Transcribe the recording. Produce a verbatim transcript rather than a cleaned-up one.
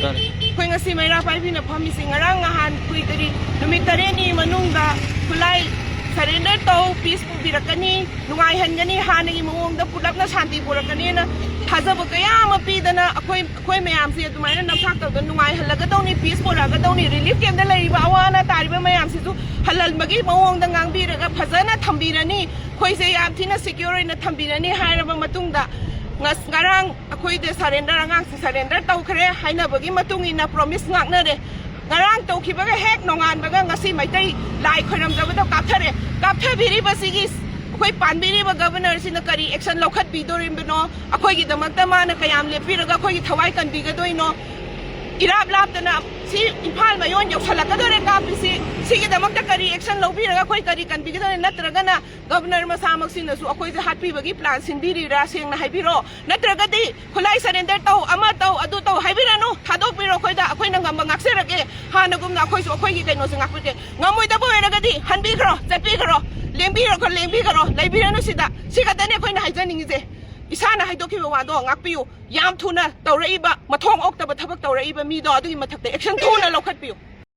ꯑꯩꯈꯣꯏ ꯉꯁꯤ ꯃꯩꯔꯥ ꯄꯥꯏꯕꯤꯅ ꯐꯝꯃꯤꯁꯤ ꯉꯔꯥꯡ ꯅꯍꯥꯟ ꯀꯨꯏꯗ꯭ꯔꯤ, ꯅꯨꯃꯤꯠ ꯇꯔꯦꯠꯅꯤ ꯃꯅꯨꯡꯗ ꯈꯨꯠꯂꯥꯏ ꯁꯔꯦꯟꯗꯔ ꯇꯧ, ꯄꯤꯁ ꯄꯨꯕꯤꯔꯛꯀꯅꯤ, ꯅꯨꯡꯉꯥꯏꯍꯟꯒꯅꯤ, ꯍꯥꯟꯅꯒꯤ ꯃꯑꯣꯡꯗ ꯄꯨꯂꯞꯅ ꯁꯥꯟꯇꯤ ꯄꯨꯔꯛꯀꯅꯤꯅ ꯊꯥꯖꯕ ꯀꯌꯥ ꯑꯃ ꯄꯤꯗꯅ ꯑꯩꯈꯣꯏ ꯑꯩꯈꯣꯏ ꯃꯌꯥꯝꯁꯦ ꯑꯗꯨꯃꯥꯏꯅ ꯅꯝꯊꯥꯛ ꯇꯧꯗꯅ ꯅꯨꯡꯉꯥꯏꯍꯜꯂꯒꯗꯧꯅꯤ, ꯄꯤꯁ ꯄꯨꯔꯛꯑꯒꯗꯧꯅꯤ, ꯔꯤꯂꯤꯐ ꯀꯦꯝꯞꯇ ꯂꯩꯔꯤꯕ ꯑꯋꯥ ꯑꯅꯥ ꯇꯥꯔꯤꯕ ꯃꯌꯥꯝꯁꯤꯁꯨ ꯍꯜꯍꯟꯕꯒꯤ ꯃꯑꯣꯡꯗ ꯉꯥꯡꯕꯤꯔꯒ ꯐꯖꯅ ꯊꯝꯕꯤꯔꯅꯤ, ꯑꯩꯈꯣꯏꯁꯦ ꯌꯥꯝ ꯊꯤꯅ ꯁꯦꯀ꯭ꯌꯣꯔ ꯑꯣꯏꯅ ꯊꯝꯕꯤꯔꯅꯤ ꯍꯥꯏꯔꯕ ꯃꯇꯨꯡꯗ ꯉꯁ- ꯉꯔꯥꯡ ꯑꯩꯈꯣꯏꯗ ꯁꯔꯦꯟꯗꯔ, ꯑꯉꯥꯡꯁꯦ ꯁꯔꯦꯟꯗꯔ ꯇꯧꯈ꯭ꯔꯦ ꯍꯥꯏꯅꯕꯒꯤ ꯃꯇꯨꯡ ꯏꯟꯅ ꯄ꯭ꯔꯣꯃꯤꯁ ꯉꯥꯛꯅꯔꯦ꯫ ꯉꯔꯥꯡ ꯇꯧꯈꯤꯕꯒ ꯍꯦꯛ ꯅꯣꯡꯉꯥꯟꯕꯒ ꯉꯁꯤ ꯃꯩꯇꯩ ꯂꯥꯏ ꯈꯣꯏꯔꯝꯖꯕꯗꯣ ꯀꯥꯞꯊꯔꯦ꯫ ꯀꯥꯞꯊꯕꯤꯔꯤꯕꯁꯤꯒꯤ ꯑꯩꯈꯣꯏ ꯄꯥꯟꯕꯤꯔꯤꯕ ꯒꯕꯔꯅꯔꯁꯤꯅ ꯀꯔꯤ ꯑꯦꯛꯁꯟ ꯂꯧꯈꯠꯄꯤꯗꯣꯔꯤꯕꯅꯣ? ꯑꯩꯈꯣꯏꯒꯤꯗꯃꯛꯇ ꯃꯥꯅ ꯀꯌꯥꯝ ꯂꯦꯞꯄꯤꯔꯒ ꯑꯩꯈꯣꯏꯒꯤ ꯊꯋꯥꯏ ꯀꯟꯕꯤꯒꯗꯣꯏꯅꯣ? ꯏꯔꯥꯞ ꯂꯥꯞꯇꯅ ꯁꯤ ꯏꯝꯐꯥꯜ ꯃꯌꯣꯟ ꯌꯧꯁꯜꯂꯛꯀꯗꯣꯔꯦ ꯀꯥꯞꯄꯤꯁꯤ, ꯁꯤꯒꯤꯗꯃꯛꯇ ꯀꯔꯤ ꯑꯦꯛꯁꯟ ꯂꯧꯕꯤꯔꯒ ꯑꯩꯈꯣꯏ ꯀꯔꯤ ꯀꯟꯕꯤꯒꯗꯣꯏꯅꯣ? ꯅꯠꯇ꯭ꯔꯒꯅ ꯒꯕꯔꯅꯔ ꯃꯁꯥꯃꯛꯁꯤꯅꯁꯨ ꯑꯩꯈꯣꯏꯁꯦ ꯍꯥꯠꯄꯤꯕꯒꯤ ꯄ꯭ꯂꯥꯟ ꯁꯤꯟꯕꯤꯔꯤꯔꯥ? ꯁꯦꯡꯅ ꯍꯥꯏꯕꯤꯔꯣ꯫ ꯅꯠꯇ꯭ꯔꯒꯗꯤ ꯈꯨꯠꯂꯥꯏ ꯁꯔꯦꯟꯗꯔ ꯇꯧ, ꯑꯃ ꯇꯧ, ꯑꯗꯨ ꯇꯧ ꯍꯥꯏꯕꯤꯔꯅꯨ, ꯊꯥꯗꯣꯛꯄꯤꯔꯣ ꯑꯩꯈꯣꯏꯗ, ꯑꯩꯈꯣꯏꯅ ꯉꯝꯕ ꯉꯥꯛꯆꯔꯒꯦ꯫ ꯍꯥꯟꯅꯒꯨꯝꯅ ꯑꯩꯈꯣꯏꯁꯨ ꯑꯩꯈꯣꯏꯒꯤ ꯀꯩꯅꯣꯁꯦ ꯉꯥꯛꯄꯤꯒꯦ꯫ ꯉꯝꯃꯣꯏꯗꯕ ꯑꯣꯏꯔꯒꯗꯤ ꯍꯟꯕꯤꯈ꯭ꯔꯣ, ꯆꯠꯄꯤꯈ꯭ꯔꯣ, ꯂꯦꯡꯕꯤꯈ꯭ꯔꯣ, ꯂꯦꯡꯕꯤꯈ꯭ꯔꯣ, ꯂꯩꯕꯤꯔꯅꯨ ꯁꯤꯗ꯫ ꯁꯤ ꯈꯛꯇꯅꯦ ꯑꯩꯈꯣꯏꯅ ꯍꯥꯏꯖꯅꯤꯡꯉꯤꯁꯦ꯫ ꯏꯁꯥꯅ ꯍꯥꯏꯗꯣꯛꯈꯤꯕ ꯋꯥꯗꯣ ꯉꯥꯛꯄꯤꯌꯨ꯫ ꯌꯥꯝ ꯊꯨꯅ ꯇꯧꯔꯛꯏꯕ, ꯃꯊꯣꯡ ꯑꯣꯛꯇꯕ ꯊꯕꯛ ꯇꯧꯔꯛꯏꯕ ꯃꯤꯗꯣ ꯑꯗꯨꯒꯤ ꯃꯊꯛꯇ ꯑꯦꯛꯁꯟ ꯊꯨꯅ ꯂꯧꯈꯠꯄꯤꯌꯨ꯫